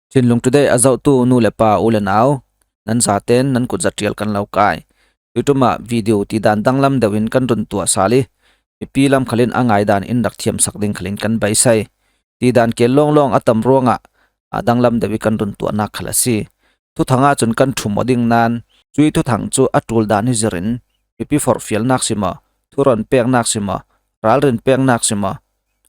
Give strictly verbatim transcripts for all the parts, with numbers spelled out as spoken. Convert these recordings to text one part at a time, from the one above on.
Chinlung Today a zohtu nu le pa, u le nau, nan zaten nan kut za tial kan lo kai. Tuiṭumah video tidan danglam deuhin kan run tuah sal i, mipi lam khalin a ngaidan in rak thiamsak ding khalin kan beisei. Tidan kel lawnglawng a tam ruangah a danglam deuh i kan run tuahnak khal a si. Thuthang ahcun kan ṭhum aw ding nain, cui thuthang cu a ṭul dan i zirin, mipi forhfialnak si maw, thuron peknak si maw, ralrin peknak si maw,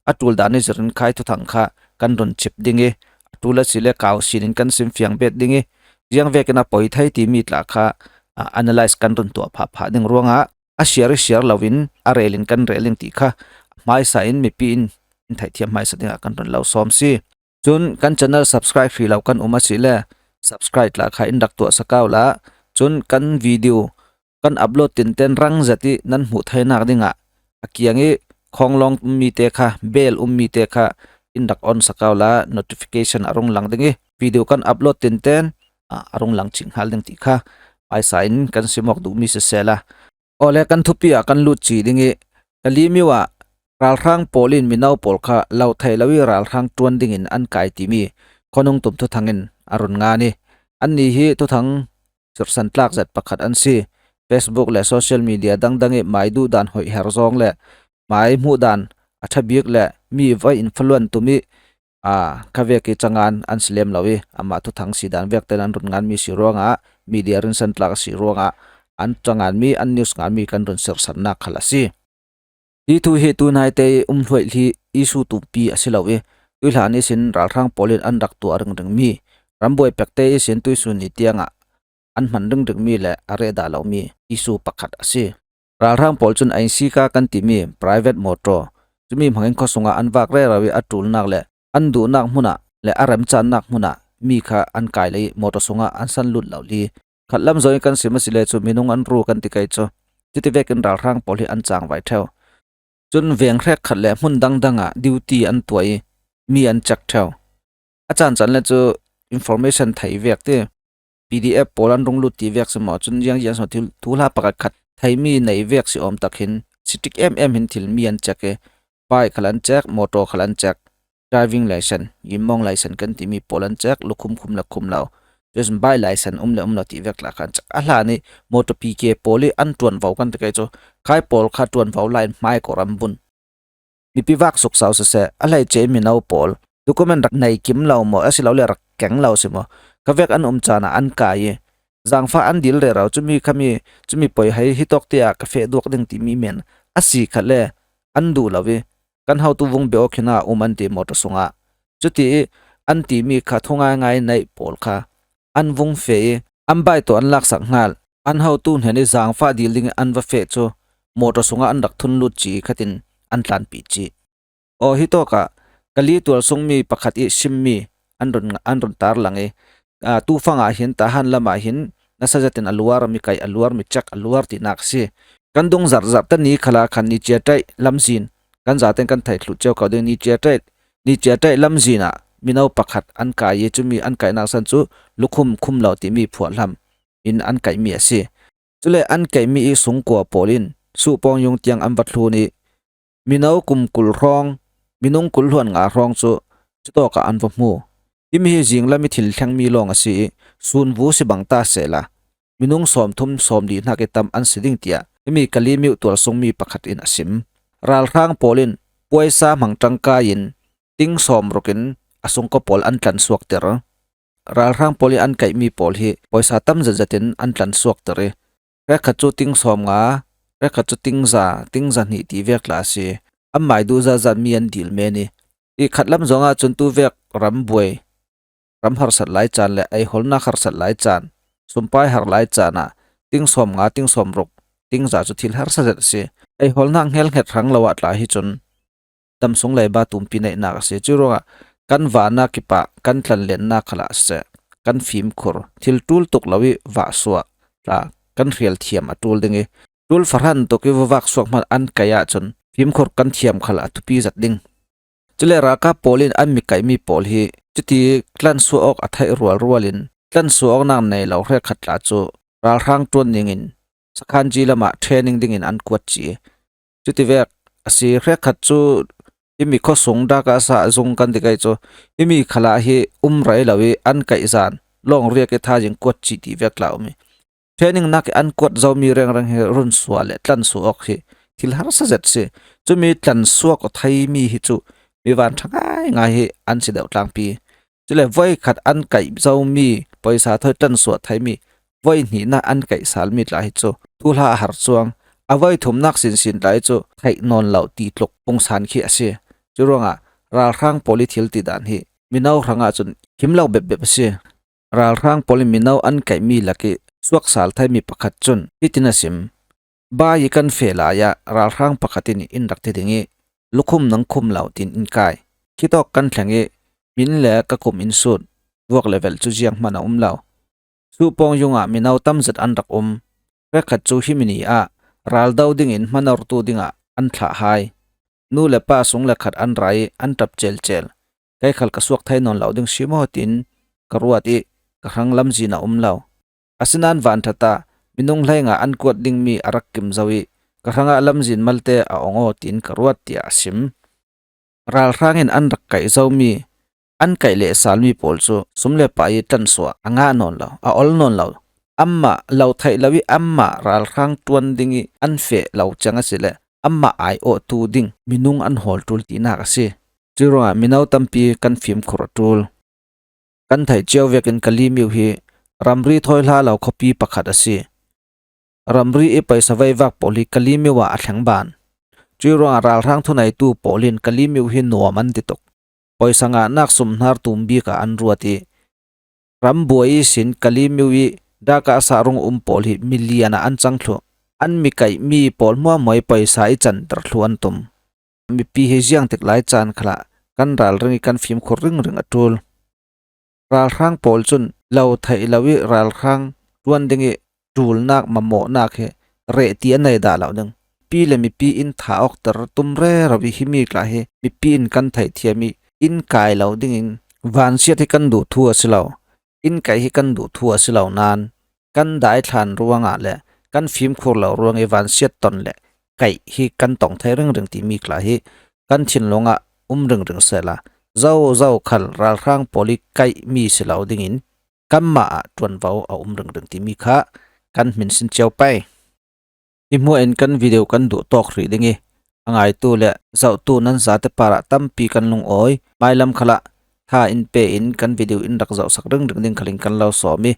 a ṭul dan i zirin khai thuthang kha kan run chip ding i, a ṭul asile kau sinin kan simfiang bet ding i, ziang vekin a poi thei timi tla kha, a, analyse kan run tuah phahphah ding ruangah, a siar i siar loin a rel in kan rel ding ti kha hmaisa in mipi in in theihthiam hmaisa dingah kan run lo sawm si. Cun kan channel subscribe hrih lo kan um asile, subscribe tla kha in rak tuah sak au la. Cun kan video kan upload tinten rang zet i nan hmuh theinak dingah a kiang i khawnglawng ummi te kha, bell ummi te kha in rak on sak au la, notification a rung lang ding i, video kan upload tinten, ah, a rung lang ching hal ding ti kha hmaisa in kan sim awk duhmi siseh la. Awle, kan thupi ah kan lut ci ding i, Kalemyo ah ralhrang pawl in mino pawl kha lo thei lo i ralhrang ṭuan dingin an kai timi khuanung tum thuthang in a run ngan i, annih hi thuthang sirsan tlak zet pakhat an si. Facebook le social media dangdang i mai duh dan hoih her zawng le mai hmuh dan a ṭha bik le mi va influence tum i, aa, khavek i cangan an si lem lo i, amah thuthang si dan vek ten an run nganmi si ruangah, media rinsan tlak a si ruangah, an canganmi, an news nganmi kan run sirsannak khal a si. Hi thu hi tunaite i um hluaih hi issue tumpi a si lo i, tuihlan ihsin ralhrang pawl in an rak tuah ringringmi, rambuai pekte ihsin tuihsun ni tiangah an hman ringringmi le a reh dah lomi issue pakhat a si. Ralhrang pawl cun Ainsika kan timi private motor, cumi hmangin khuasungah an vak rero i a ṭulnak le an duhnak hmunah le a remcannak hmunah mi kha an kai lei i motor sungah an san lut lo li. Khatlam zawng i kan sim asile cu minung an ru kan ti kei cu. Cuti vekin ralhrang pawl hi an cangvai ṭheu. Cun veng hrekkhat le hmun dangdang ah duty an tuah i mi an check ṭheu. A caan caan le cu information thei vek ti, P D F pawl an rung lut ti vek si maw, cun ziang ziang si maw, thil, thuhla pakhat khat theimi nei vek si awm tak hin, si ṭik em em hin thil mi an check i, bike khal an check, motor khal an check, driving license, yimmawng license kan timi pawl an check, lukhum khum le khum lo. Cun bike license um le um lo ti vek tla kha an check. A hlan i motor P K pawl i an ṭuanvo kan ti kei cu, khai pawl kha ṭuanvo lai in hmai ko ram bun. Mipi vak suksau siseh, a hleice i mino pawl, document rak nei kim lo maw, asilole rak keng lo si maw, khavek an um caan ah an kai i, zangfah an dil rero, cumi khami, cumi poi hei, hitawk tiah ka feh duak ding timi men a si khat le an duh lo i, kan hotu vung bia awk hin a um an ti motor sungah. Cuti i an timi kha thu ngaingai neih pawl kha an vung feh i, an bike tawh an laksak hngal. An hotu hnen i zangfah dil ding i an va feh cu motor sungah an rak thun lut ci khatin an tlanpi ci. Aw, hitawkah Kali tualsungmi pakhat i simmi an run, an run tarlang i, aa, tufang ah hin, Tahan lam ah hin nasa zetin a luar, mi kaih a luar, mi check a luar tinak a si. Kan dung zarh zarh te ni khalah khan Nichiatai lamzin, kan zaten kan theih thluh cio ko ding, Nichiatai, Nichiatai lamzin ah mino pakhat an kai i, cumi an kaihnak san cu lukhum khum lo timi phuahhlam in an kaihmi a si. Cule an kaihmi i sungkua pawl in Suhpawng yung tiang an va thlun i, mino kum kul hrawng, minung kul hluan nga hrawng cu cutawkah an va hmu. Himi hi zinglam i thil thlengmi lawng a si i, sunvu si bang ta sehla, minung sawmthum sawmli hnak i tam an si ding, tiah himi Kali miuh tualsungmi pakhat in a sim. Ralhrang pawl in puaisa hmang ṭangkai in ting sawmruk in a sungkua pawl an tlansuakter. Ralhrang pawl i an kaihmi pawl hi puaisa tam zetzet in an tlansuakter i, hrekkhat cu ting sawmnga, hrekkhat cu ting za, ting za hnih ti vek tla a si. An mai duh zazat mi an dil men i, i khatlam zong ahcun tuvek rambuai, ram harsat lai caan le eiholnak harsat lai caan, sumpai har lai caan ah ting sawmnga, ting sawmruk, ting za cu thil harsa zet a si. Eiholnak hngelhnget hrang lo ah tla hi cun damsung leiba tumpi neihnak a si. Cuih ruangah kan vana kipah kan tlanlennak khalah a si seh, kan fimkhur, thil ṭul tuk lo i vahsuah tla kan hrial thiam a ṭul ding i, ṭul fahran tuk i vavak suak hmanh an kaih ahcun fimkhur kan thiam khalah a thupi zet ding. Cule ralkap pawl in an mi kaihmi pawl hi cuti tlansuah awk a theih rualrual in tlansuah awknak nei lo hrekkhat tla cu ralhrang ṭuan dingin sakhanci lamah training dingin an kuat ci. Cutivek a si, hrekkhat cu Himi khuasung daka sa zung kan ti kai cu, himi khalah hi um rei lo i an kaih zan, lawng riak i tha zing kuat ci ti vek tla um i. Training nak i an kuat zomi rengreng hi run suah le tlan suah awk hi thil harsa zet si. Cumi tlan suak aw theimi hi cu mi van ṭha ngaingai hi an si deuh tlangpi. Cule voi khat an kaih zomi, poisa thawi tlan suah theimi, voi hnihnak an kaih salmi tla hi cu thuhla a har cuang. A voi thumnak sinsin tla hi cu theih nawn lo ti tluk pungsan khi a si. Curuangah ralhrang pawl i thil ti dan hi mino hrangah cun him lo bepbep a si. Ralhrang pawl in mino an kaihmi lak i suaksal theimi pakhat cun hitin a sim: Bai i kan feh lai ah ralhrang pakhat in in rak ti ding i, "Lukhum nang khum lo," tiin in kai. Khitawk kan thleng i, "Min le ka kum in sut, vuak le velh cu ziang hman a um lo. Suhpawng yung ah mino tam zet an rak um. Hrekkhat cu himi ni ah raldo dingin hmanortu dingah an thlah hai. Nu le pa sung le khat an ra i an ṭap celcel. Kei khal ka suak thei nawn lo ding si maw?" tiin ka ruat i ka hrang lamzin a um lo. Asinain vanṭhat ah minung hleinga an kuat dingmi a rak kim zo i ka hrangah lamzin malte a ong aw tiin ka ruat, tiah a sim. Ralhrang in an rak kaih zomi, an kaih lehsalmi pawl cu sum le pai i tlansuah a ngah nawn lo, a ol nawn lo. Amah lo theih lo i amah ralhrang ṭuan ding i an feh lo ciang a si le amah aiawhtu ding minung an hawl ṭul tinak a si. Curuangah mino tampi kan fimkhur a ṭul. Kan theih cio vekin Kalemyo hi ramri thawi hla lo khuapi pakhat a si. Ramri i poisa veivak pawl hi Kalemyo ah a thleng ban. Cuih ruangah ralhrang thuneitu pawl in Kalemyo hi nuam an ti tuk. Poisa ngahnak sumhnar tum bik ah an ruat i rambuai ihsin Kalemyo i daka sa rung um pawl hi milian ah an cang thluh. An mi kaihmi pawl hmuahhmuah i poisa i canter thluh an tum. Mipi hi ziangtik lai caan khalah kan ralring i kan fimkhur ringring a ṭul. Ralhrang pawl cun lo theih lo i ralhrang ṭuan ding i ṭulnak, mamawhnak hi reh ti a nei dah lo ding. Pi le mipi in tha awkter tum rero i himi tla hi mipi in kan theihthiam i in kai lo dingin vansiat hi kan duh thu a si lo. In kaih hi kan duh thu a si lo nain kan daithlan ruangah le kan fimkhur lo ruang i vansiat ton le kaih hi kan tong thei ringring timi tla hi kan thinlung ah um ringring sehla, zozo khal ralhrang pawl i kaihmi si lo dingin kanmah ah ṭuanvo a um ringring timi kha kan hminsin cio pei. Hi hmuah in kan video kan duh tawk hrih ding i a ngaitu le zohtu nan zate parah tampi kan lungawi. Mailam khalah tha in pe in kan video in rak zohsak ringring ding khalin kan lo sawm i,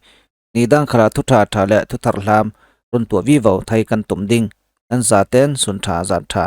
nidang khalah thu ṭha ṭha le thu tharhlam run tuah vivo thei kan tum ding. Nan zaten sun ṭha, zan ṭha.